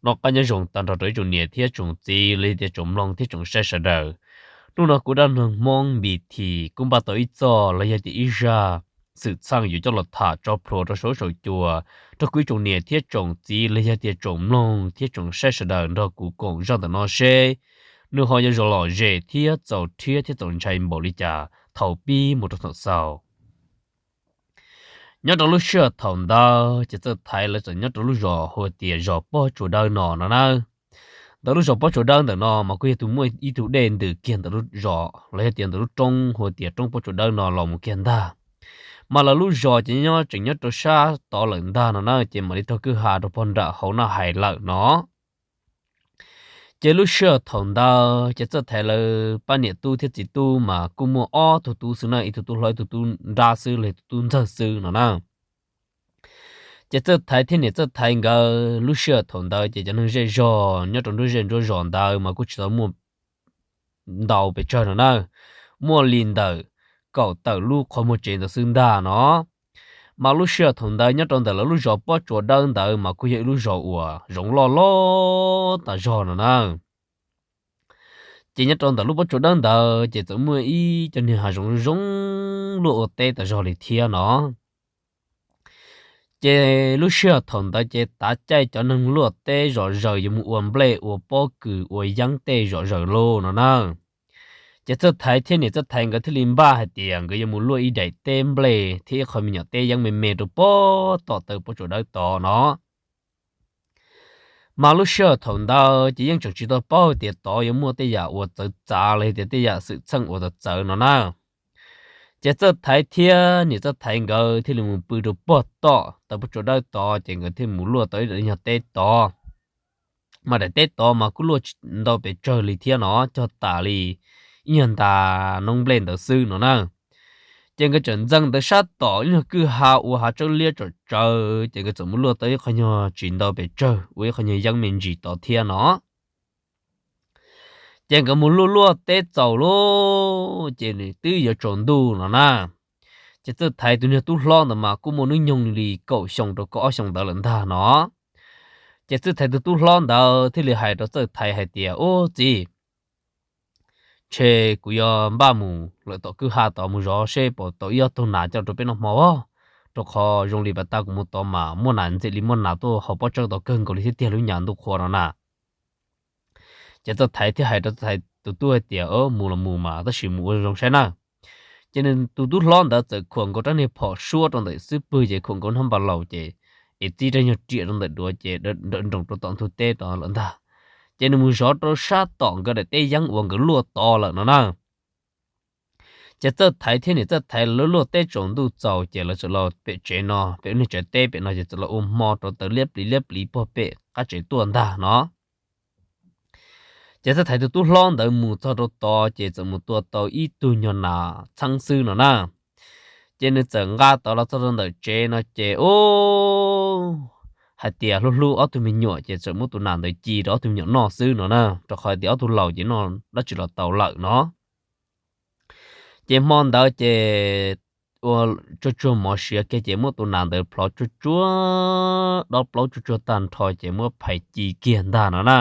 Noj qab nyob zoo tag nrho rau ib tsoom niam thiab tsoom txiv los yog tias tsoom mloog thiab tsoom saib sawv daws. Hnub no kuv Dab Neeg Hmoob B T kuj npaj tau ib txoj los yog tias ib zaj xwm txheej yuav coj los tham tso plhuav rau saum huab saum cua rau kuv ib tsoom niam thiab tsoom txiv los yog tias tsoom mloog thiab tsoom saib sawv daws nrog kuv koom zaj ntawm no seb nws ho yuav zoo lom zem thiab txaus rhiab thiab txaus ntshai npaum li cas thaum pib mus rau thaum xaus. Nyob rau lub sij hawm thaum ntawd ces txawj thaiv lawv txawm nyob rau lub zos hu tias zos Pob Tsuas Dawb no no na. Ntawm lub zos Pob Tsuas Dawb ntawm no mas kuj yog tus muaj ib tug dej ntws kiag ntawm lub zos los yog tias ntawm lub roob hu tias roob Pob Tsuas Dawb no los mus kiag ntag. Mas lawv lub zos ces nyob tseem nyob rau sab tod lawm ntag no na, ces mam li raug kwj ha rau pog nram hauv no hais lawm no. Ces lub sij hawm thaum ntawd ces txawj thaiv lawv pab niam tub thiab txiv tub mas kuj muaj ob tug tub xwb na, ib tug tub hlob ib tug tub nrab xwb los ib tug tub ntxawg xwb no na. Ces txawj thaiv thiab niam txawj thaiv nkawd lub sij hawm thaum ntawd ces cov neeg zej zog nyob rau nruab zej nruab zos ntawd mas kuj tsis tau muaj ntau pes tsawg no na, muaj li ntawm kaum tawm lub qhov muag tsev ntawd xwb ntag no. Mas lub sij hawm thaum ntawd nyob rau ntawm lawv lub zos Pob Tsuas Dawb ntawd mas kuj yog ib lub zos uas zoov loj loj tas zog no na. Ces nyob rau ntawm lub Pob Tsuas Dawb ntawd ces txawm muaj ib co niag hav zoov zoo luaj ua teb tas zog li thiab no. Ces lub sij hawm thaum ntawd ces tav caij cov neeg luaj teb zom zaws yuav mus ua nplej ua pob kws ua yeeb tej zom zaws lauj no na. Ces txawj thaiv thiab niam txawj thaiv nkawd thiaj li npaj hais tias nkawd yuav mus luaj ib daim teb nplej thiab ib qho me nyuam teb yeeb me me rau pob tom taw Pob Tsuas Dawb tod no. Mas lub sij hawm thaum ntawd ces yeej tseem tsis tau paub tias tod yuav muaj tej yam uas txawv txav los yog tias tej yam xwm txheej uas txawv txawv no na. Ces txawj thaiv thiab niam txawj thaiv nkawd thiaj li mus pw rau pob tom taw Pob Tsuas Dawb tod, ces nkawd thiaj mus luaj tau ib daim nyuag teb tod. Mas daim teb tod mas kuj luaj tsis ntau pes tsawg li thiab no, cog tas li ib nyuag ntas noob nplej ntawd xwb no na. Ces nkawd tseem ntxeev ntawd sab tom ib nyuag kwj ha ua hav tsawb liab tsawm tsawv, ces nkawd txawm mus luaj tau ib qho nyuag tsis ntau pes tsawg ua ib qho nyuag yeeb me ntsis tod thiab no. Ces nkawd mus luaj luaj teb txaus lauj, ces twb yuav tsaus ntuj no na. Ces txawj thaiv tus niag tub hlob ntawd mas kuj muaj hnub nyoog li kaum xyoo rau kaum ob xyoo ntawd lawm ntag no. Ces txawj thaiv tus tub hlob ntawd thiaj li hais rau txawj thaiv hais tias, Ub txiv, ntshe kuv yuav npaj mus lawm tom kwj ha tod mus zov seb puas tau ib ob tug nas coj rau peb noj hmo, rau qhov zoo li pas tas kuv mus tod mas muaj nas ntxim li muaj nas tuaj hauv pob tsawb tod kawg nkaus li thiab tiag lub nyam ntuj qhua no na. Ces txawj thaiv thiaj hais rau txawj thaiv tus tub hais tias, Mus los mus mas tab sis mus ua zoo saib na. Ces nws tus tub hlob ntawd txawm khuam nkaus rab niag phom suab rau ntawm xub pwg ces khuam nkaus nab npas laus ces es txib rab nyuag riam rau ntawm duav ces nrawm nroos rau tom ntug teb tod lawm ntag. Ces nws mus zov rau sab tom nkawd daim teb yeeb uas nkawd luaj tod lawm no na. Ces txawj thaiv thiab niam txawj thaiv lawv luaj teb tsaus ntuj txaus ces lawv txawm los pem tsev no, pem lub niag tsev teb pem no ces txawm los ua hmo rau taws liab pliv liab pliv puag pem qab tsev tuaj ntag no. Ces txawj thaiv tus tub hlob ntawd mus txog rau tod ces txawm mus tua tau ib tug nyuag nas txheeb xwb no na. Ces nws txawm nqa tod los txog rau ntawm tsev no ces ub, hais tias hlub hlub ob tug me nyuam ces txawm muab tus nas ntawd ci rau ob tug me nyuam noj xwb no na, rau qhov tias ob tug laus ces noj dab tsi los tau lawm no. Ces hmo ntawd ces ua tsuag tsuag mov siav kiag ces muab tus nas ntawd plhov tsuag tsuag dob plaub tsuag tsuag tag nrho ces muab phais ci kiag ntag no na.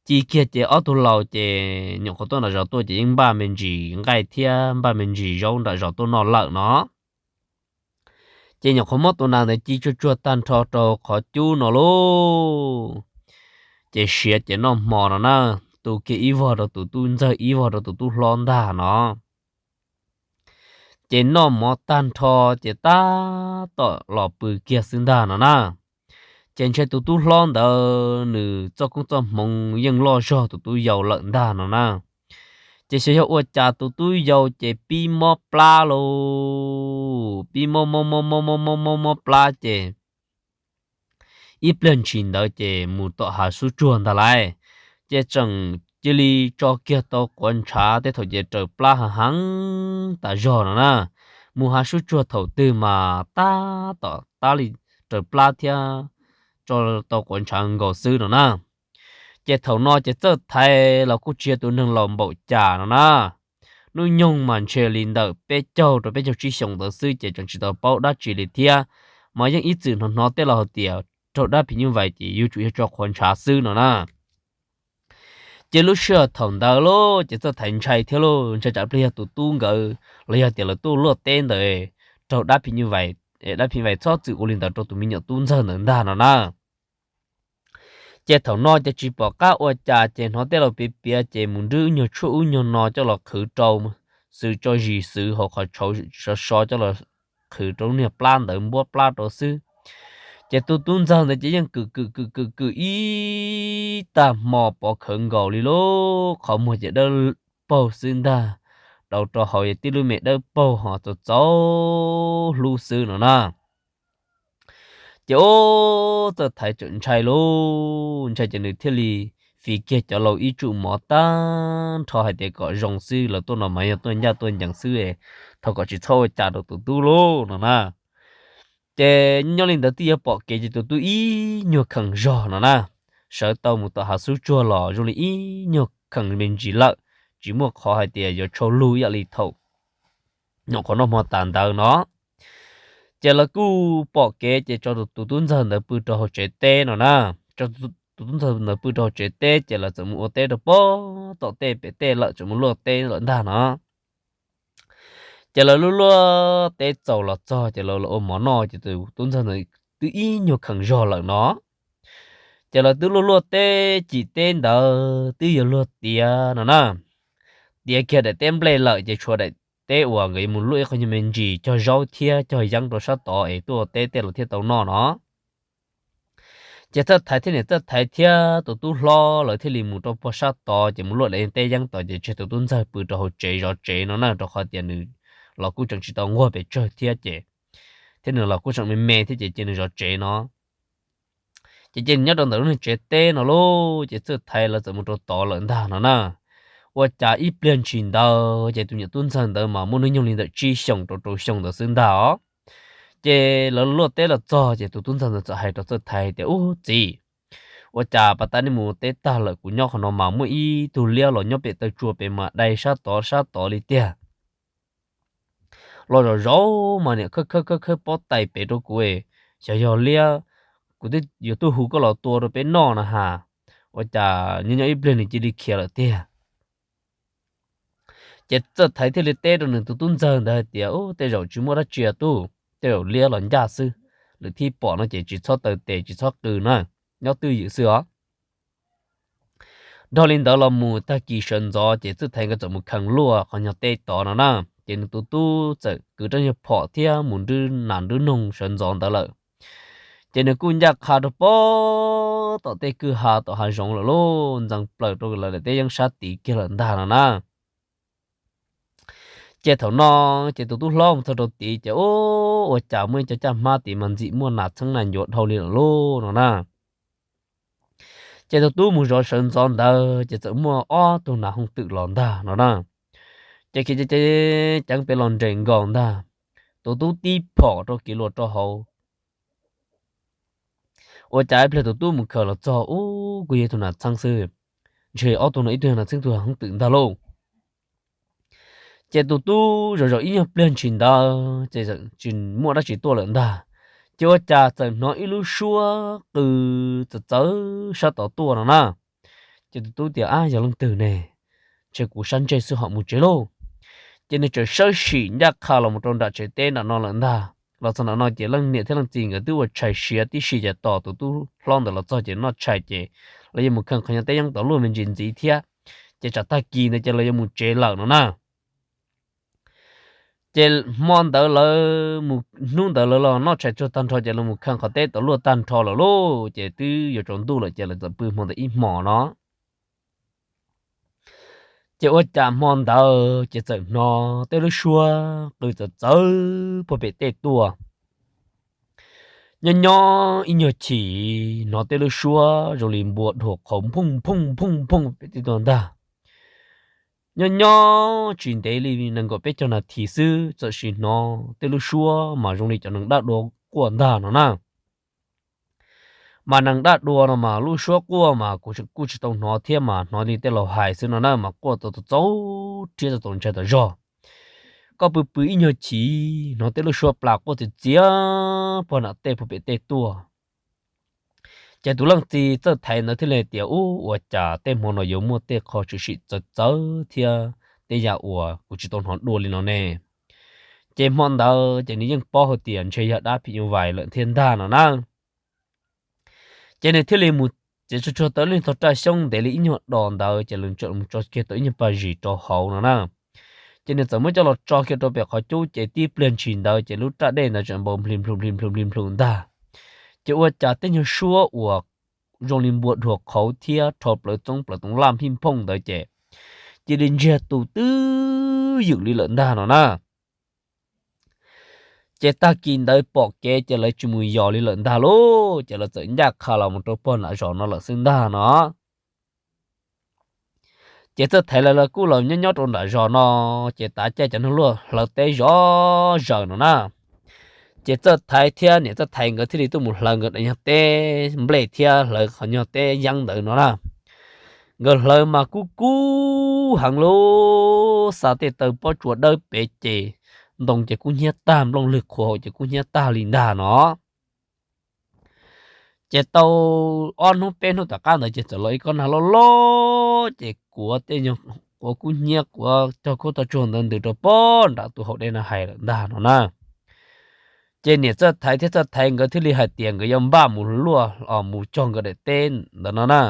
Ci kiag ces ob tug laus ces nyuam qhuav tuaj nram zos tuaj ces yeej npaj me ntsis nqaij thiab npaj me ntsis zaub nram zos tuaj noj lawm no. Ces nyuam qhuav muab tus nas ntawd ci tsuag tsuag tag nrho rau qhov cub no lauj, ces siav ces noj hmo no na, tu kiag ib vog rau tus tub ntxawg ib vog rau tus tub hlob ntag no. Ces noj mov tag nrho ces tab tom los pw kiag xwb ntag no na. Ces ntshe tus tub hlob ntawd nws txoj koob txoj hmoov yeej loj zog tus tub yau lawm ntag no na. Ces xyov yog ua cas tus tub yau ces pib mob plab lauj, pib mob mob mob mob mob mob mob mob plab ces ib pliag ntshis ntawd ces mus tom hav sub tsuag ntag lauj. Ces tseem cia li tso kiag tau quav ntshav tej thaum ces raws plab heev heev tas zog no na. Mus hav sub tsuag thaum twg mas tab tom tab li raws plab thiab tso tau quav ntshav nkaus xwb no na. Ces thaum no ces txawj thaiv los kuj tsis yog tus neeg laus npaum cas no na. Hnub nyoog mas ntshe li ntawm peb caug rau peb caug tsib xyoos ntawd xwb ces tseem tsis tau paub dab tsi li thiab, mas yeej ib txwm hnov hnov tej laus hais tias raug dab phim nyuj vais ces yuav tsum yog tso qhuav ntshav xwb no na. Ces lub sij hawm thaum ntawd lauj ces Txawj Thaiv ntshai thiab lauj, ntshai tsam pliag yog tus tub nkawd los yog tias lawv tuaj luaj teb ntawd raug dab phim nyuj vais, dab phim vais txhob txwm ua li ntawd rau tus me nyuam tub ntxawg ntawd ntag no na. Ces thaum no ces tsis pom qab ua cas ces hnov tej laus piav piav ces mus nrhiav ub nyuag tshuaj ub nyuag no coj los qhwv rau xwb, tso zis xwb hauv qhov tshauv sov sov coj los qhwv rau lub niag plab ntawd npuab plab rau xwb. Ces tus tub ntxawg ntawd ces yeej kwm kwm kwm kwm kwm ib tag hmo pov khawv nkaus li lauj, qhov muag ces dawb paug xwb ntag, daus rau hauv es tib lub me dawb paug ho txaus txaus hlub xwb no na. Ces ub, Txawj Thaiv tseem ntshai lauj, ntshai ces nws thiaj li fiv kiag cov laus ib tsuj mov tag nrho hais tias kom zoo xwb, lawv tuaj no mas yog tuaj ncaj tuaj ncees xwb, thov kom tsis txhob ua cas rau tus tub lauj no na. Ces nyob li ntawd twb yuav pom kev ces tus tub ib nyuag kheem zog no na, sawv tau mus tom hav xub tsuag los zoo li ib nyuag kheem me ntsis lawm, tsis muaj qhov hais tias yuav tshau lug ib yam li thaum nyuam qhuav noj hmo tas ntawd no. Ces lawv kuj pom kev ces tso tus tub ntxawg ntawd pw rau hauv tsev teb no na. Tso tus tub ntxawg ntawd pw rau hauv tsev teb ces lawv txawm mus ua teb rau pem tom tej pem tej lawm, tseem mus luaj teb lawm ntag no. Ces lawv luaj luaj teb txaus los txog ces lawv los ua mov noj ces tus tub ntxawg ntawd twb ib nyuag kheem zog lawm no. Ces lawv twb luaj luaj teb cim teb ntawd twb yuav luag tiav no na. Tiav kiag daim teb nplej lawm ces tshuav daim teb uas nkawd yuav mus luaj ib qho nyuag me ntsis cog zaub thiab cog yeeb rau sab tod es tuaj ua teb tej los thiaj tau noj no. Ces Txawj Thaiv thiab niam Txawj Thaiv thiab tus tub hlob lawv thiaj li mus rau puag sab tod ces mus luaj daim teb yeeb tod ces tseg tus tub ntxawg pw rau hauv tsev zov tsev no na, rau qhov tias nws los kuj tseem tsis tau nquag pes tsawg thiab ces, thiab nws los kuj tseem me me thiab ces cia nws zov tsev no. Ces cia nws nyob rau ntawm lub niag tsev teb no lauj, ces Txawj Thaiv lawv txawm mus rau tod lawm ntag no na. Ua cas ib pliag ntshis ntawd ces tus nyuam tub ntxawg ntawd mas muaj hnub nyoog li ntawm tsib xyoos rau rau xyoo ntawd xwb ntag os. Ces lawv luaj teb los txog ces tus tub ntxawg ntawd txawm hais rau Txawj Thaiv tias, Ub txiv, ua cas pas tas nej mus teb tag lawm kuv nyob qhov no mas muaj ib tug liab los nyob pem taw tsua pem mas dai sab tod sab tod li tiag. Los zaum zaum mas niam khawb khawb khawb khawb pob tais pem rau kuv, xyov yog liab, kuv twb yuav tuaj hu koj los tua rau peb noj na has. Ua cas nyob nyob ib pliag nws cia li khiav lawm tiag. Ces Txawj Thaiv thiaj li teb rau nws tus tub ntxawg ntawd hais tias, Ub, tej zaum tsis muaj dab tsi os tub, tej zaum liab los ncaj xwb. Lwm thib pom no ces tsis txhob taw tes tsis txhob qw na, nyob twj ywm xwb os. Dhau li ntawd los mus tag kis sawv ntxov ces Txawj Thaiv nkawd txawm mus khees luaj qhov nyuag teb tod no na. Ces nws tus tub txawm kwv rab nyuag phom thiab mus nrhiav nas nrhiav noog sawv ntxov ntawd lawm. Ces nws kuj ncaj qha rau pem tom tej kwj ha tom hav zoov lawm lauj, ntxeev plaws rau lawv daim teb yeeb sab tid kiag lawm ntag no na. Ces thaum no ces tus tub hlob mus txog rau tid ces, Ub, ua cas muaj ib co caj hmab tid mas ntxim muaj nas txheeb nas ncuav dhau li lawm lauj no na. Ces tus tub mus zov sawv ntxov ntawd ces txawm muaj ob tug nas hooj twm los ntag no na. Ces khiav ceev ceev pem los nres nkaus ntag. Tus tub tib phom rau kiag los rau hauv. Ua cas ib pliag tus tub mus khaws los txog, Ub, kuj yog ib tug nas txheeb xwb. Ntshe ob tug no ib tug yog nas txheeb ib tug yog hooj twm ntag lauj. Ces tus tub zov zov ib nyuag pliag ntshis ntawd ces tsis muaj dab tsi tuaj lawm ntag. Ces ua cas txawm hnov ib lub suab qw txawv txawv sab tod tuaj no na. Ces tus tub tias, Ab, yog leej twg ne? Ntshe kuv sab ntsej xwb, ho mus tsev lauj. Ces nws txawm sawv tsees ncaj qha los mus rau nram tsev teb nram no lawm ntag. Los txog nram no ces leej niam thiab leej txiv nkawd twb ua tshais siav tib si ces tos tus tub hlob ntawd los txog ces noj tshais ces lawv yuav mus kheej qhov nyuag teb yeeb tom luaj me ntsis ntxiv thiab. Ces tsam tag kis ntawd ces lawv yuav mus tsev lawm no na. Ces hmo ntawd lawv mus, hnub ntawd lawv los noj tshais tsuag tag nrho ces lawv mus kheej qhov teb tom luaj tag nrho lawm lauj, ces twb yuav tsaus ntuj lawm ces lawv txawm pw hmo ntawd ib hmos no. Ces ua cas hmo ntawd ces txawm hnov tej lub suab qw txawv txawv puag pem tej tuaj. Nyob nyob ib nyuag chim hnov tej lub suab zoo li npua dhuav qhauv phooj phooj phooj phooj pem tej tuaj ntag. Nyob nyob tsis ntev li nees nkaum peb caug nas this xwb txawm sim hnov tej lub suab mas zoo li cov neeg dab dua quaj ntag no na. Mas neeg dab dua no mas lub suab quaj mas kuv kuj tsis tau hnov thiab mas hnov li tej laus hais xwb no na, mas quaj txaus txaus rhiab txaus txaus ntshai tas zog. Koj pw pw ib nyuag chim hnov tej lub suab plas quaj txias txias puag nram tej puag pem tej tuaj. Ces tus leej txiv Txawj Thaiv ntawd thiaj li tias, Ub, ua cas tej hmo no yuav muaj tej qho tshwm sim txawv txawv thiab tej yam uas kuv tsis tau hnov dua li no ne? Ces hmo ntawd ces nws yeej paub hais tias ntshe yog dab phim nyuj vais lawm thiab ntag no na. Ces nws thiaj li mus txiav tsuag tsuag tau ib leeg tog raj xyoob ntev li ib nyuag dos ntawd, ces lawv mus tso kiag tau ib nyuag pas zis rau hauv no na. Ces nws txawm muab coj los tso kiag rau pem qhov cub, ces tib pliag ntshis ntawd ces lub raj dej ntawd tseem npau npli nplhu npli nplhu nplhu ntag. Ces ua cas tej nyuag suab uas zoo li npua dhuav qhauv thiab rho plawv txoob plawv toov laj phij phooj ntawd ces cia li ntsiag tus twb ywm li lawm ntag no na. Ces tag kis ntawd pom kev ces lawv tsis mus yos li lawm ntag lauj, ces lawv txawm ncaj qha los mus rau pog nram zos no lawm xwb ntag no. Ces Txawj Thaiv lawv kuj los nyob nyob rau nram zos no, ces tav caij cov neeg luaj hlawv teb zov zaws no na. Ces Txawj Thaiv thiab niam Txawj Thaiv nkawd thiaj li tuaj mus hlawv nkawd daim nyuag teb nplej thiab hlawv qhov nyuag teb yeeb ntawd no na. Nkawd hlawv mas kub kub heev lauj, xa tej taw pob tsuas dawb pem ces ntoo ces kub hnyiab tag, nplooj lwg qhuav hauv ces kub hnyiab tag li ntag no. Ces tau ob hnub peb hnub tom qab ntawd ces txawm los ib kob nag loj loj ces kuav tej nyuag quav kub hnyiab quav cog khaub tog tsuag ntawd ntws rau pog nram tus hauv dej no hais lawm ntag no na. Ces niam Txawj Thaiv thiab Txawj Thaiv nkawd thiaj li hais tias nkawd yuav npaj mus luaj mus cog nkawd daim teb ntawd no na.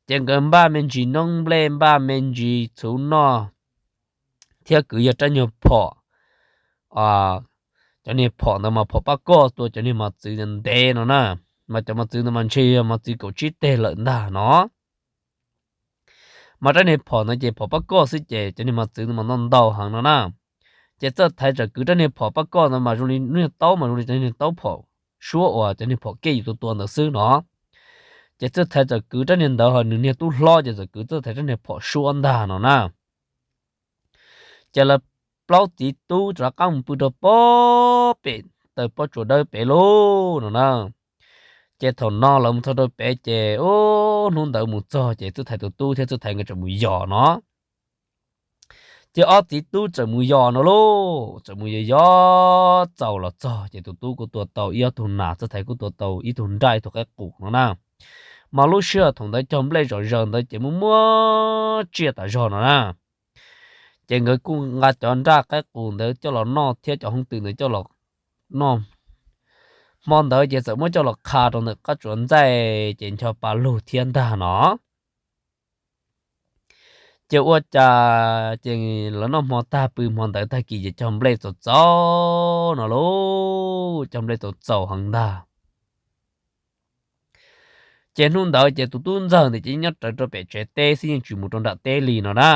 Ces nkawd npaj me ntsis noob nplej, npaj me ntsis txhuv noj thiab kwv yog rab nyuag phom. Cov niag phom ntawd mas phom pab koj tua cov niag mos txwv ntev no na, mas cov mos txwv ntawd mas ntshe yog mos txwv kaum tsib teg lawm ntag no. Mas rab niag phom ntawd ces phom pab koj xwb ces cov niag mos txwv ntawd mas ntau ntau heev no na. Ces Txawj Thaiv txawm kwv rab niag phom pab koj ntawd mas zoo li niag taub mas zoo li cov niag taub phom suab uas cov niag phom kej yus tua tua ntawd xwb no. Ces Txawj Thaiv txawm kwv rab niag ntawd ho nws niag tub hlob ces txawm kwv Txawj Thaiv rab niag phom suab ntag no na. Ces lawv plaub txiv tub rov qab mus pw rau pog pem taw pob tsuas dawb pem lauj no na. Ces thaum no lawv mus txog rau pem ces ub hnub ntawd mus txog ces Txawj Thaiv tus tub thiab Txawj Thaiv nkawd txawm mus yos no. Ces ob txiv tub txawm mus yos no lauj, txawm mus yos yos txaus los txog ces tus tub kuj tua tau ib ob tug nas, Txawj Thaiv kuj tua tau ib tug nraj ib tug qaib qus no na. Mas lub sij hawm thaum ntawd cog nplej zom zaws ntawd ces muaj muaj tsiaj tas zog no na. Ces nkawd kuj nqa cov nraj qaib qus ntawd coj los noj thiab cov hoob twm ntawd coj los noj. Hmo ntawd ces txawm muab coj los qha rau ntawm qab tsuas ntxaij ces ncho pa lug thiab ntag no. Ces ua cas ces lawv noj hmo tag pw hmo ntawd tag kis ces cog nplej txaus txaus no lauj, cog nplej txaus txaus heev ntag. Ces hnub ntawd ces tus tub ntxawg ntawd ces nyob rawv rau pem tsev teb xwb yeej tsis mus rau nram teb li no na.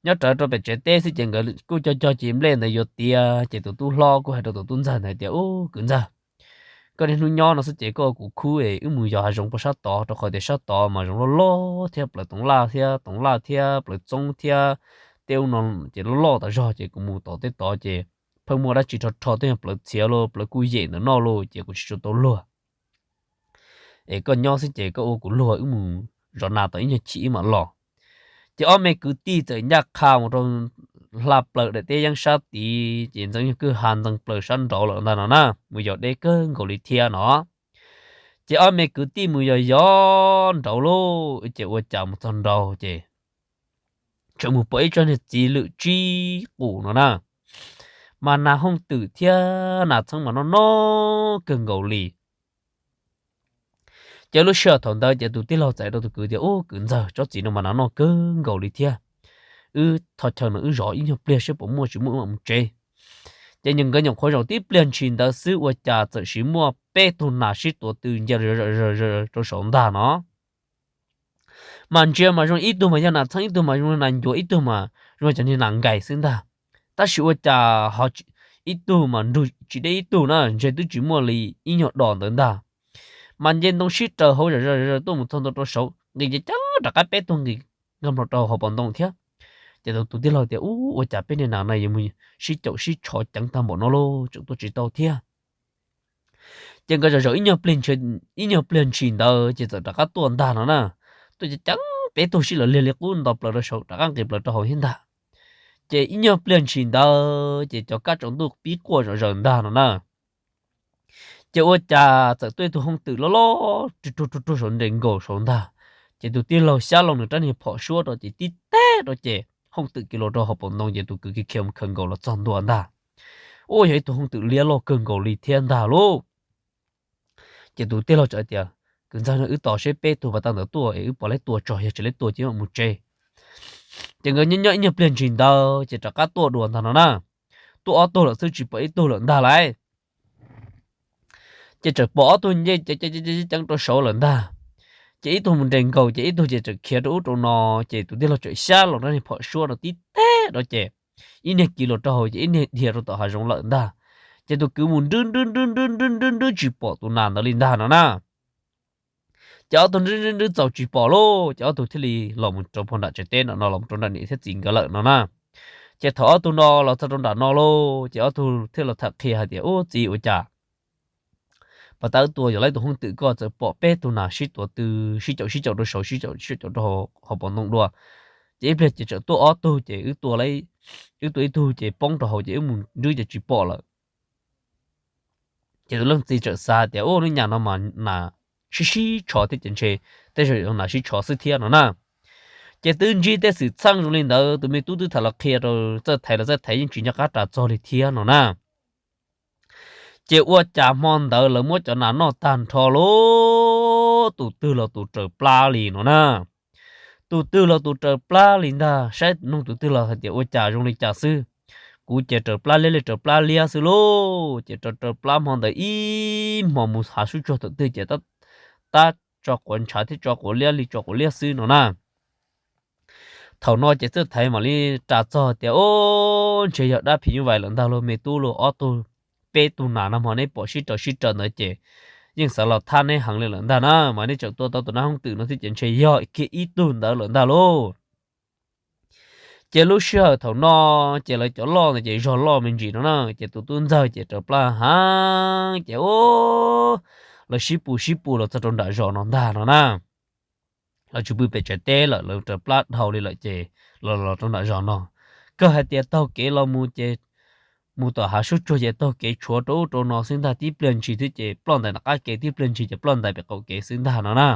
Nyob rawv rau pem tsev teb xwb ces nkawd kuj cog cog ces nplej ntawd yuav tiav ces tus tub hlob kuj hais rau tus tub ntxawg ntawd tias, Ub kwv ntxawg, koj niaj hnub nyob no xwb ces koj ua kuv khub es wb mus yos hav zoov pem sab tod rau qhov tias sab tod mas zoov loj loj thiab plawv toov laj thiab toov laj thiab plawv txoob thiab tej ub no ces loj loj tas zog ces kuv mus tom tej tod ces pheej muaj dab tsi rho rho tej nyuag plawv txhiav los plawv kuj yem ntawm no los ces kuv tsis tshua tau luag. Es koj nyob xwb ces koj ua kuv luag wb mus zov nas tau ib nyuag chim wb mam los. Ces ob me kwv tij txawm ncaj qha mus rau hla plaws daim teb yeeb sab tid ces ntxeev nyuag kwj ha ntxeev plaws sab nraud lawm ntag no na, mus yos deb kawg nkaus li thiab no. Ces ob me kwv tij mus yos yos nraud lauj, ces ua cas mus txog nraud ces tseem mus pom ib tsob niag txiv lwm tsib qus no na, mas nas hooj twm thiab nas txheeb mas noj noj kawg nkaus li. Ces lub sij hawm thaum ntawd ces tus tij laug txais rau tus kwv tias, Ub kwv ntxawg, tsob txiv no mas nas noj kawg nkaus li thiab. Wb thov chaw no wb zov ib nyuag pliag saib puas muaj, tsis muaj wb mam mus tsev. Ces nkawd nyuam qhuav zaum tib pliag ntshis ntawd xwb ua cas txawm sis muaj peb tug nas sib tuav tw ncia rau saud ntag no. Mas ntsia mas zoo ib tug mas yog nas txheeb, ib tug mas zoo nas ncuav, ib tug mas zoo cov niag nas nkais xwb ntag. Tab sis ua cas ho ib tug mas nrug tsis deb ib tug na, ntshe twb tsis muaj li ib nyuag dos ntawd ntag. Mas nce ntoo sib raws hauv zam zaws tuaj mus txog ntua rau saud, nqis ceev ceev rov qab peb tug nqis nkag nplo rau hauv paus ntoo thiab. Ces tus tij laug tias, Ub, ua cas peb niag nas no yuav mus sib caum sib tshov ceev tag npaum no lauj, tseem tuaj tsis tau thiab. Ces nkawd zaum zaum ib nyuag pliag ntshis ntawd ces txawm rov qab tuaj ntag no na. Tuaj ceev ceev peb tug sib law liag li qub nto plaws rau saud rov qab nqis plaws rau hauv thiab ntag. Ces ib nyuag pliag ntshis ntawd ces cov kab tsaus ntuj pib quaj zom zaws ntag no na. Ces ua cas txawm tuaj ib tug hooj twm loj loj ruag ruag ruag saum nres nkaus saud ntag. Ces tus tij laug xyab loo nws rab niag phom suab rau ces tib teg rau ces hooj twm kiag los rau hauv paus ntoo ces tus kwv khiav khiav mus khaws nkaus los txog ntua ntag. Ua yog ib tug hooj twm liab loj kawg nkaus li thiab ntag lauj. Ces tus tij laug txawm tias, Kwv ntxawg, wb tos seb peb tug pas tag ntawd tuaj es wb pom lawv tua tso, yog tsis lawv tua ces wb mam mus tsev. Ces nkawd nyob nyob ib nyuag pliag ntsis ntawd ces rov qab tuaj dua ntag no na. Tuaj ob tug lawm xwb tsis pom ib tug lawm ntag lauj. Ces txawm pom ob tug nce ceev ceev rau saud lawm ntag. Ces ib tug mus nres nkaus ces ib tug ces txawm khiav rau ub rau no. Ces tus tij laug txawm xyab loo rab niag phom suab rau tib teg rau ces ib niag kiv los rau hauv ces ib niag dhia rau tom hav zoov lawm ntag. Ces tus kwv mus nrwb nrwb nrwb nrwb nrwb nrwb tsis pom tus nas ntawd li ntag no na. Ces ob tug nrwb nrwb nrwb txaus tsis pom lauj, ces ob tug thiaj li los mus rau puag nram tsev teb no, los rau nram niam thiab txiv nkawd lawm no na. Ces thaum ob tug no los txog rau nram no lauj, ces ob tug thiaj los tham qhia hais tias, Ub txiv, ua cas pas tag wb tua yog lawv tus hooj twm koj txawm pom peb tug nas sib tuav tw, sib caum sib caum rau saud, sib caum sib caum rau hauv paus ntoo dua. Ces ib pliag ces txawm tuaj ob tug ces wb tua, wb tua ib tug ces poob rau hauv ces wb mus nrwb ces tsis pom lawm. Ces tus leej txiv txawm xav tias, Ub, lub nyam no mas nas sib sib tsho thiab ces ntshe tej zaum nas sib tsho xwb thiab no na. Ces twb ntsib tej xwm txheej zoo li ntawd, tus me tub twb tham los qhia rau Txawj Thaiv los Txawj Thaiv yeej tsis nco qab ras txog li thiab no na. Ces ua cas hmo ntawd lawv muab cov nas noj tag nrho lauj, tus twg los tus raws plab li no na. Tus twg los tus raws plab li ntag, saib nug tus twg los hais tias ua cas zoo li cas xwb. Kuv ces raws plab liab li raws plab liab xwb lauj, ces raws raws plab hmo ntawd ib hmos mus hav sub tsuag thaum twg ces tab tso quav ntshav thiab tso quav liab li tso quav liab xwb no na. Thaum no ces Txawj Thaiv mam li ras txog tias, Ub, ntshe yog dab phim nyuj vais lawm ntag lauj me tub lauj, ob tug, peb tug nas no mas neb pom sib raws sib raws ntawd ces yeej xav los thab neb heev li lawm ntag na, mas neb tseem tua tau tus nas hooj twm no thiab ces ntshe yog kiag ib tug ntawd lawm ntag lauj. Ces lub sij hawm thaum no ces lawv cov loj ntawd ces zog loj me ntsis no na, ces tus tub ntxawg ces raws plab heev ces ub, lawv sib pus sib pus los txog rau nram zos no ntag no na. Lawv tsis pw pem tsev teb lawm, lawv raws plab dhau li lawm ces los los rau nram zos no. Kawg hais tias taug kev los mus ces mus tom hav sub tsuag ces taug kev tshuav rau ub rau no xwb ntag, tib pliag ntshis xwb ces ploj ntais nram qab kev, tib pliag ntshis ces ploj ntais pem qaum kev xwb ntag no na.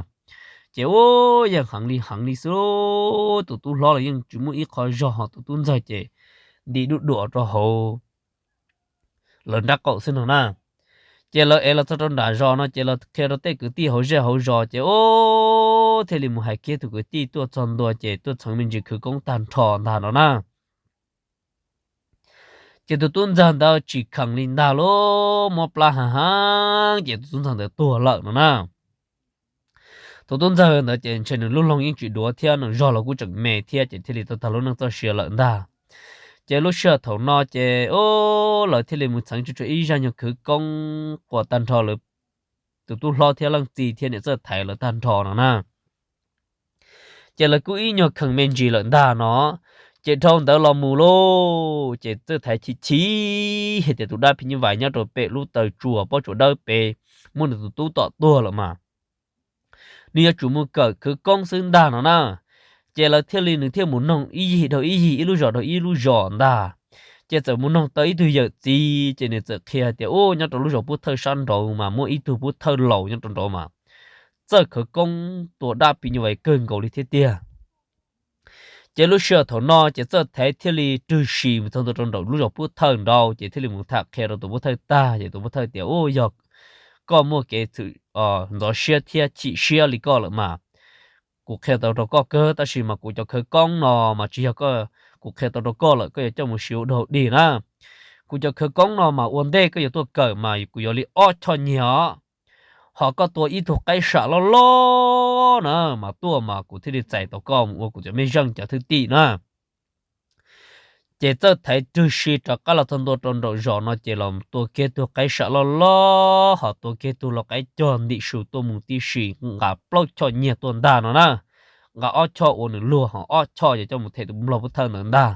Ces ub, yeej heev li heev li xwb, tus tub hlob los yeej tsis muaj ib qho zog, ho tus tub ntxawg ces nti duj duam rau hauv lawv nrab qaum xwb no na. Ces lawv ev los txog rau nram zos no ces los qhia rau tej kwv tij hauv zej hauv zos ces ub, thiaj li mus hais kiag tus kwv tij tuaj txog ntua ces tuaj txheev me ntsis khawv koob tag nrho ntag no na. Ces tus tub ntxawg ntawd tsis kheev li ntag lauj, mob plab heev heev ces tus tub ntxawg ntawd tuag lawm no na. Tus tub ntxawg ntawd ces ntshe nws lub loog yeej tsis duav thiab, nws zog los kuj tseem me thiab ces thiaj li tau tag lub neej txoj sia lawm ntag. Ces lub sij hawm thaum no ces ub, lawv thiaj li mus txheev tsuag tsuag ib zaj nyuag khawv koob quas tag nrho lawv tus tub hlob thiab leej txiv thiab niam Txawj Thaiv lawv tag nrho no na. Ces lawv kuj ib nyuag kheev me ntsis lawm ntag no. Ces dhau ntawd los mus lauj, ces Txawj Thaiv chim chim hais tias tus dab phim nyuj vais nyob rau pem lub taw tsua pob tsuas dawb pem, muab nws tus tub tom tuag lawm mas nws yuav tsum mus kawm khawv koob xwb ntag no na. Ces lawv thiaj li, nws thiaj mus noog ib yig dhau ib yig, ib lub zos dhau ib lub zos ntag. Ces txawm mus noog tau ib tug yawm txiv, ces nws txawm qhia hais tias, Ub, nyob rau lub zos Pub Thawj sab nraud mas muaj ib tug Pub Thawj laus nyob rau nraud mas txawj khawv koob tua dab phim nyuj vais kawg nkaus li thiab tiag. Ces lub sij hawm thaum no ces Txawj Thaiv thiaj li rwg sim mus txog ntua rau nraum lub zos Pub Thawj nraud, ces thiaj li mus tham qhia rau tus Pub Thawj tag, ces tus Pub Thawj tias, Ub, yog koj muaj kev ntxov siab thiab chim siab li koj lawm mas kuv qhia tau rau koj kawg, tab sis mas kuv cov khawv koob no mas tsis yog kuv qhia tau rau koj lawm, koj yuav coj mus siv ua dog dig na. Kuv cov khawv koob no mas ua ntej koj yuav tuaj kawm mas kuv yuav li ob choj nyiag os. Ho koj tua ib tug qaib sam loj loj na mas tuaj mas kuv thiaj li txais tau koj mus ua kuv cov mej zeej cov thwj tim na. Ces Txawj Thaiv rwg sim rov qab los txog ntua rau nraum zos no ces los tua kiag tug qaib sam loj loj ho tua kiag tug lau qaib cog ntim su tuaj mus tib si, nqa plaub choj nyiag tuaj ntag no na. Nqa ob choj ua nws luag ho ob choj ces coj mus them tus nplog Pub Thawj ntawd ntag.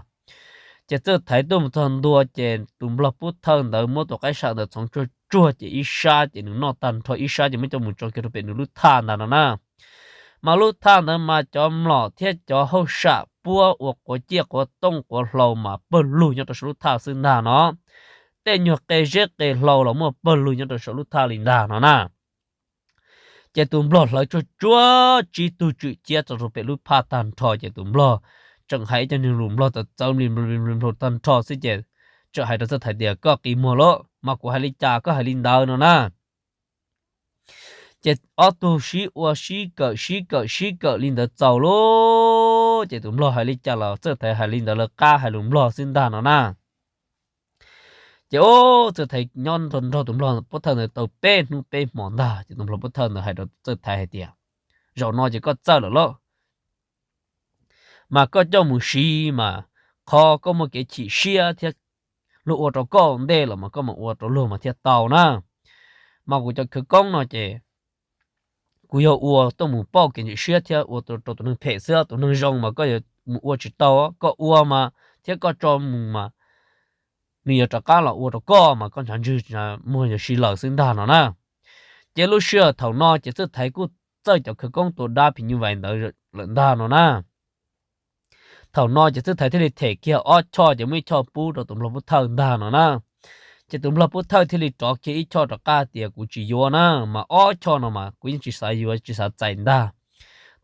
Ces Txawj Thaiv tuaj mus txog ntua ces tus nplog Pub Thawj ntawd muab tus qaib sam ntawd txhoov tsuag tsuag ces ib sab ces nws noj tag nrho, ib sab ces muab coj mus tso kiag rau pem nws lub thaj ntag no na. Mas lub thaj ntawd mas cov mlom thiab cov hauj sam puab ua quav ciaj quav tooj quav hlau mas pawg lug nyob rau saum lub thaj xwb ntag no. tej nyuag qe zeb qe hlau los muaj pawg lug nyob rau saum lub thaj li ntag no na. Ces tus nplog hlawv tsuag tsuag tsib tug tswm ciab txog rau pem lub phaj tag nrho ces tus nplog tseem hais ib co niag lus nplog txawv txawv npli npli npli tag nrho xwb ces tseem hais rau Txawj Thaiv tias, Koj qi muag lauj, mas kuv hais li cas koj hais li ntawd no na. Ces ob tug sib ua sib kawm sib kawm sib kawm li ntawd txaus lauj, ces tus nplog hais li cas los Txawj Thaiv hais li ntawd lawv qab hais lus nplog xwb ntag no na. Ces ub, Txawj Thaiv nyob nrog tus nplog pov thawj ntawd tau peb hnub peb hmo ntag ces tus nplog pov thawj ntawd hais rau Txawj Thaiv hais tias, Zaum no ces koj txawj lawm lauj, mas koj coj mus siv mas qhov koj muaj kev chim siab thiab luag ua rau koj ua ntej los mas koj mam ua rau luag mas thiaj tau na. Mas kuv cov khawv koob no ces kuv yog ua tuaj mus pauj kev ntxim siab thiab ua rau tus neeg phem xwb, tus neeg zoo mas koj yuav mus ua tsis tau, koj ua mas thiab koj tso mus mas nws yuav rov qab los ua rau koj mas koj ntshav ntswg muag yuav si lawm xwb ntag no na. Ces lub sij hawm thaum no ces Txawj Thaiv kuj txawj cov khawv koob tua dab phim nyuj vais ntawd lawm ntag no na. Thaum no ces Txawj Thaiv thiaj li them kiag ob choj ces muaj ib choj pub rau tus nplog pov thawj ntag no na. Ces tus nplog pov thawj thiaj li rov kiag ib choj rov qab tias, Kuv tsis yuav na, mas ob choj no mas kuv yeej tsis xav yuav tsis xav txais ntag.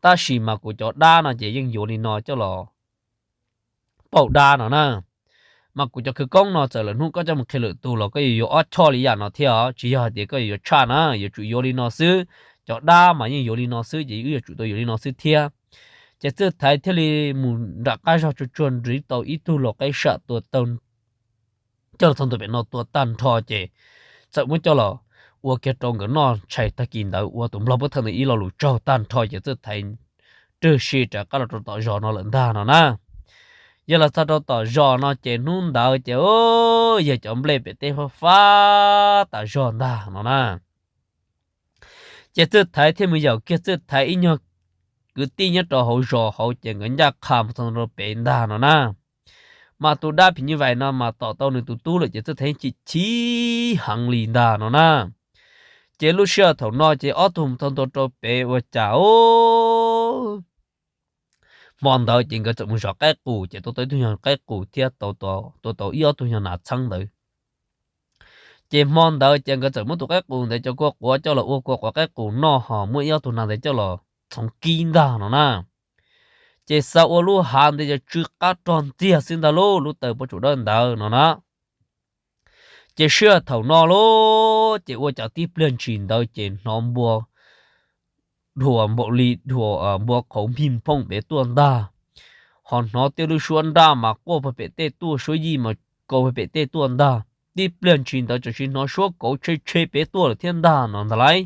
Tab sis mas kuv cov dab no ces yeej yuav li no coj los pauj dab no na. Mas kuv cov khawv koob no txawm lawm hnub koj coj mus qhia lwm tus los koj yuav yuav ob choj li yam no thiab os, tsis yog hais tias koj yuav yuav tshaj na, yuav tsum yuav li no xwb. Cov dab mas yeej yuav li no xwb ces wb yuav tsum tau yuav li no xwb thiab. Ces Txawj Thaiv thiaj li mus nram qab zog tsuag tsuag nrhiav tau ib tug lau qaib sam tua tau coj los txog ntua pem no tua tag nrho ces txawm muab coj los ua kiag rau nkawd noj tshais. Tag kis ntawd ua tus nplog pov thawj ntawd ib lo lus tsaug tag nrho ces Txawj Thaiv rwg si rov qab los rau tom zos no lawm ntag no na. Yog los txog rau tom zos no ces hnub ntawd ces yog cov nplej pem teb fab fab tas zog ntag no na. Ces Txawj Thaiv thiaj mus yaum kiag Txawj Thaiv ib nyuag kwv tij nyob rau hauv zos hauv ces nkawd ncaj qha mus txog rau pem ntag no na. Mas tus dab phim nyuj vais no mas tom tau nws tus tub lawm ces Txawj Thaiv chim chim heev li ntag no na. Ces lub sij hawm thaum no ces ob tug mus txog ntua rau pem ua cas hmo ntawd ces nkawd txawm mus zov qaib qus ces tua tau ib tug nyuag qaib qus thiab tua tau ib ob tug nyuag nas txheeb ntawd. Ces hmo ntawd ces nkawd txawm muab tus qaib qus ntawd cov kua quav coj los ua kua quav qaib qus noj ho muab ib ob tug nas ntawd coj los txhoov kib ntag no na. Ces xav ua lub hav ntawd yog tsw qab rog ntxiag xwb ntag lauj, lub taw puab tsum dawb ntawd no na. Ces sij hawm thaum no lauj ces ua cas tib pliag ntshis ntawd ces hnov npua dhuav npaum li dhuav npua qhauv npij nphooj pem tuaj ntag, ho hnov tej lub suab nraj mas quaj puag pem tej tuaj, suab yij mas kaus puag pem tej tuaj ntag. Tib pliag ntshis ntawd txawm sis hnov suab kauv tshe tshe pem tuaj lawm thiab ntag no ntag lauj.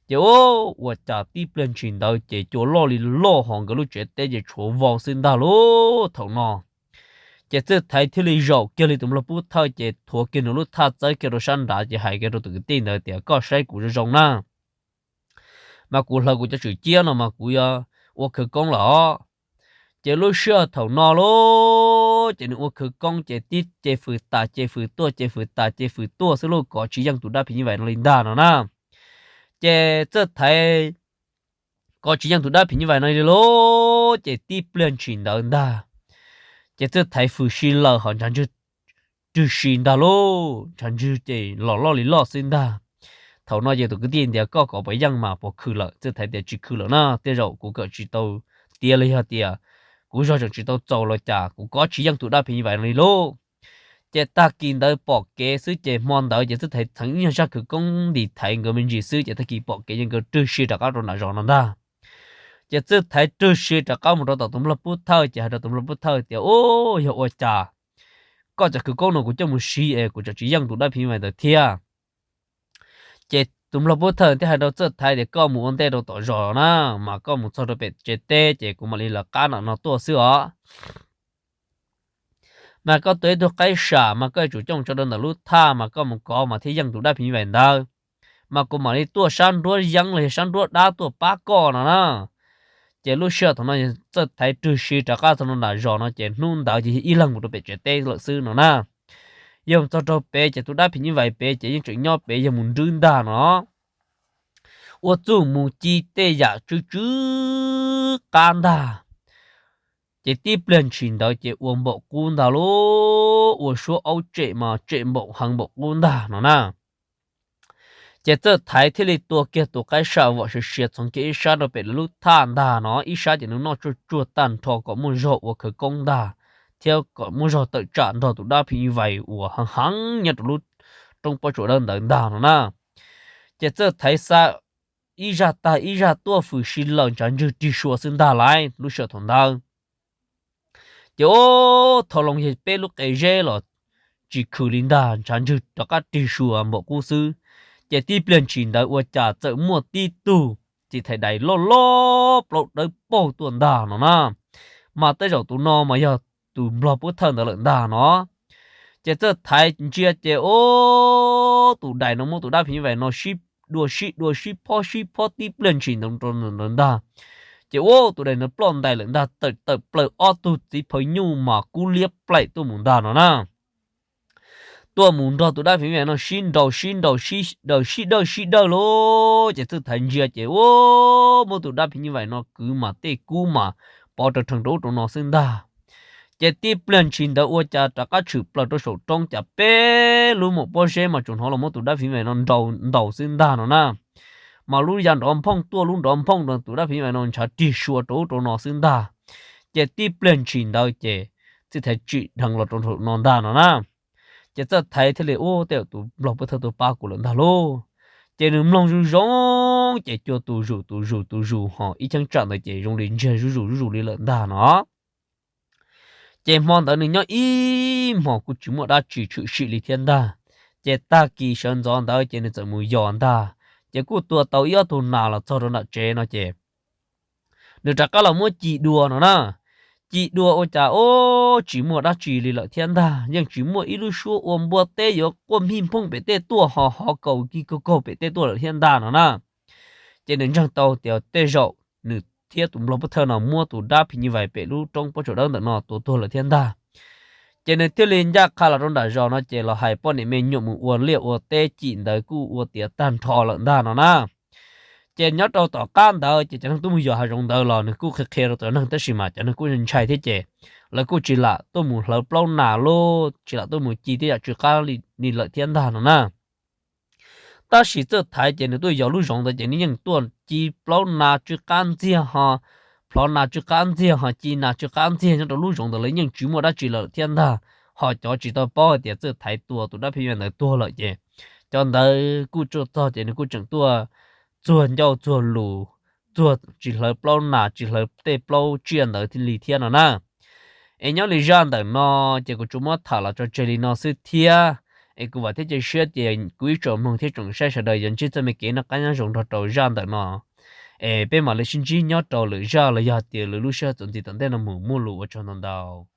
Ces ua cas tib pliag ntshis ntawd ces cua loj li loj ho nkawd lub tsev teb ces tshuav vau xwb ntag lauj thaum no. Ces Txawj Thaiv thiaj li zaum kiag li tus nplog pov thawj ces thuav kiag nws lub thaj txawb kiag rau sab nrad ces hais kiag rau tus kwv tij ntawd tias, Koj saib kuv zoo zoo na, mas kuv hlawv kuv cov tswm ciab no mas kuv yuav ua khawv koob lawm os. Ces lub sij hawm thaum no lauj ces nws ua khawv koob ces tib ce fws tas ce fws tuaj ce fws tas ce fws tuaj xwb lauj, kov tsis yeej tus dab phim nyuj vais no li ntag no na. Ces Txawj Thaiv kov tsis yeej tus dab phim nyuj vais no li lauj, ces tib pliag ntshis ntawd ntag ces Txawj Thaiv fws si lawm ho ntshav ntswg rwg si ntag lauj, ntshav ntswg ces los loj li loj xwb ntag. Thaum no ces tus kwv tij ntias, Koj kov puas yeej mas puas khwm lawm? Txawj Thaiv tias, Tsis khwm lawm na, tej zaum kuv kawm tsis tau tiav los yog tias kuv zog tseem tsis tau txaus los cas kuv kov tsis yeej tus dab phim nyuj vais no li lauj. Ces tag kis ntawd pom kev xwb ces hmo ntawd ces Txawj Thaiv txheev ib nyuag zaj khawv koob nti Thaiv nkawd me ntsis xwb ces tag kis pom kev ces nkawd rwg si rov qab rau nram zos no ntag. Ces Txawj Thaiv rwg si rov qab mus rau tom tus nplog pov thawj ces hais rau tus nplog pov thawj tias, Ub, yog ua cas koj cov khawv koob no kuv coj mus siv es kuv tseem tsis yeej tus dab phim nyuj vais ntawd thiab? Ces tus nplog pov thawj thiaj hais rau Txawj Thaiv tias, Koj mus ua ntej rau tom zos na, mas koj mus txog rau pem tsev teb ces kuv mam li lawv qab nram no tuaj xwb os. Mas koj tua ib tug qaib sam mas koj yuav tsum coj tso rau ntawm lub thaj mas koj mus kov mas thiaj yeej tus dab phim nyuj vais ntawd. Mas kuv mam li tuaj sab nruab yeeb los yog sab nruab dab tuaj pab koj no na. Ces lub sij hawm thaum no Txawj Thaiv rwg si rov qab txog nram zos no ces hnub ntawd ces yog ib leeg mus rau pem tsev teb lawm xwb no na. Yog mus txog rau pem ces tus dab phim nyuj vais pem ces yeej tseem nyob pem yog mus nrwb ntag no. Ua txuj mus ci tej yam tsw tsw qab ntag. Ces tib pliag ntshis ntawd ces ua npaum qub ntag lauj, ua suab aub tsem mas tsem npaum heev npaum qub ntag no na. Ces Txawj Thaiv thiaj li tua kiag tus qaib sam vom siav siav txhoov kiag ib sab rau pem lawv lub thaj ntag no, ib sab ces nws noj tsuag tsuag tag nrho kom muaj zog ua khawv koob ntag, thiab kom muaj zog tawm tsam nrog tus dab phim nyuj vais uas heev heev nyob rau lub roob pob tsuas dawb ntawd ntag no na. Ces Txawj Thaiv xa ib zaj tag ib zaj tuaj fwm si lawm ntshav ntswg rig sua xwb ntag lauj lub sij hawm thaum ntawd. Ces ub, thau loo yog peb lub qe zeb los tsis khwm li ntag, ntshav ntswg rov qab rig sua npaum qub xwb. Ces tib pliag ntshis ntawd ua cas txawm muaj tib tug txiv thais dais loj loj plaub dawb paug tuaj ntag no na. Mas tej zaum tus no mas yog tus nplog pub thawj ntawd lawm ntag no. Ces Txawj Thaiv ntsia ces ub, tus dais no muab tus dab phim nyuj vais no sib dua sib dua sib phob sib phob tib pliag ntshis ntawd rau ntawd ntag. Ces ub, tus dais no ploj ntais lawm ntag, tawm tawm plaws ob tug txiv phaw nyuj mas kub liab plaim tuaj mus ntag no na. Tuaj mus nrog tus dab phim nyuj vais no sib nraus sib nraus sib daws sib dawj sib dawj lauj. Ces Txawj Thaiv ntsia ces ub, muab tus dab phim nyuj vais no kwv mas tej kub mas pov rau rhees rau ub rau no xwb ntag. Ces tib pliag ntshis ntawd ua cas rov qab tshwm plaws rau saum roob cas peb lub maum pob zeb mas tsuas hnov los muab tus dab phim nyuj vais no nraus ntaus xwb ntag no na. Mas lub ya nrov nphooj tuaj lub nrov nphooj rau tus dab phim nyuj vais no ntshav rig sua rau ub rau no xwb ntag. Ces tib pliag ntshis ntawd ces Txawj Thaiv tsim dheev los rau saum no ntag no na. Ces Txawj Thaiv thiaj li ub, tej zaum tus nplog pub thawj tuaj pab kuv lawm ntag lauj. Ces nws mloog zoo zoo ces cua tus zus tus zus tus zus ho ib cheeb tsam ntawd ces zoo li ntsiag zuj zus zuj zus li lawm ntag no. Ces hmo ntawd nws nyob ib hmos kuj tsis muaj dab tsi tshwm sim li thiab ntag. Ces tag kis sawv ntxov ntawd ces nws txawm mus yos ntag, ces kuj tua tau ib ob tug nas los txog rau nram tsev no ces nws rov qab los muab ci dua no na. Ci dua ua cas ub, tsis muaj dab tsi li lawm thiab ntag, yeej tsis muaj ib lub suab ua npua teb yuav quaj mij nphooj pem tej tuaj ho hov kaus kig kaug kaug pem tej tuaj lawm thiab ntag no na. Ces nws ntseeg tau tias tej zaum nws thiab tus nplog pub thawj no muab tus dab phim nyuj vais pem lub roob pob tsuas dawb ntawm no tua tuag lawm thiab ntag. Ces nws thiaj li ncaj qha los rau nram zos no ces los hais poj niam me nyuam mus ua liaj ua teb cim ntawd kuj ua tiav tag nrho lawm ntag no na. Ces nyob rau tom qab ntawd ces cov neeg tuaj mus yos hav zoov ntawd los nws kuj qhia qhia rau cov neeg tab sis mas cov neeg kuj ntshai thiab ces lawv kuj tsis lam tuaj mus hlawv plaub nas lauj, tsis lam tuaj mus ci tej yam tsw qab li lawm thiab ntag no na. Tab sis Txawj Thaiv ces nws tuaj yos lub zoov ntawd ces nws yeej tuaj ci plaub nas tsw qab ntxiag ho plhov nas tsw qab ntxiag ho ci nas tsw qab ntxiag nyob rau lub zoov ntawd lawv yeej tsis muaj dab tsi lawm thiab ntag. Ho cov tsis tau paub hais tias Txawj Thaiv tua tus dab phim nyuj vais ntawd tuag lawm ces cov ntawd kuj tsuaj txog ces nws kuj tseem tuaj txuag ncauj txuag lus, txuag tsis hlawv plaub nas tsis hlawv tej plaub tsiaj ntawd li thiab no na. Es nyob li zaj ntawm no ces kuv tsuas muab tham los tso tseg li no xwb thiab. Es kuv vam thiab cia siab tias kuv ib tsoom mloog thiab tsoom saib sawv daws yuav ntsib txoj me kev noj qab nyob zoo nrog rau zaj ntawm no. Es peb mam li sib ntsib nyob rau lwm zaj los yog tias lwm lub sij hawm txuas ntxiv tom ntej no mus, muaj lus ua tsaug ntau ntau.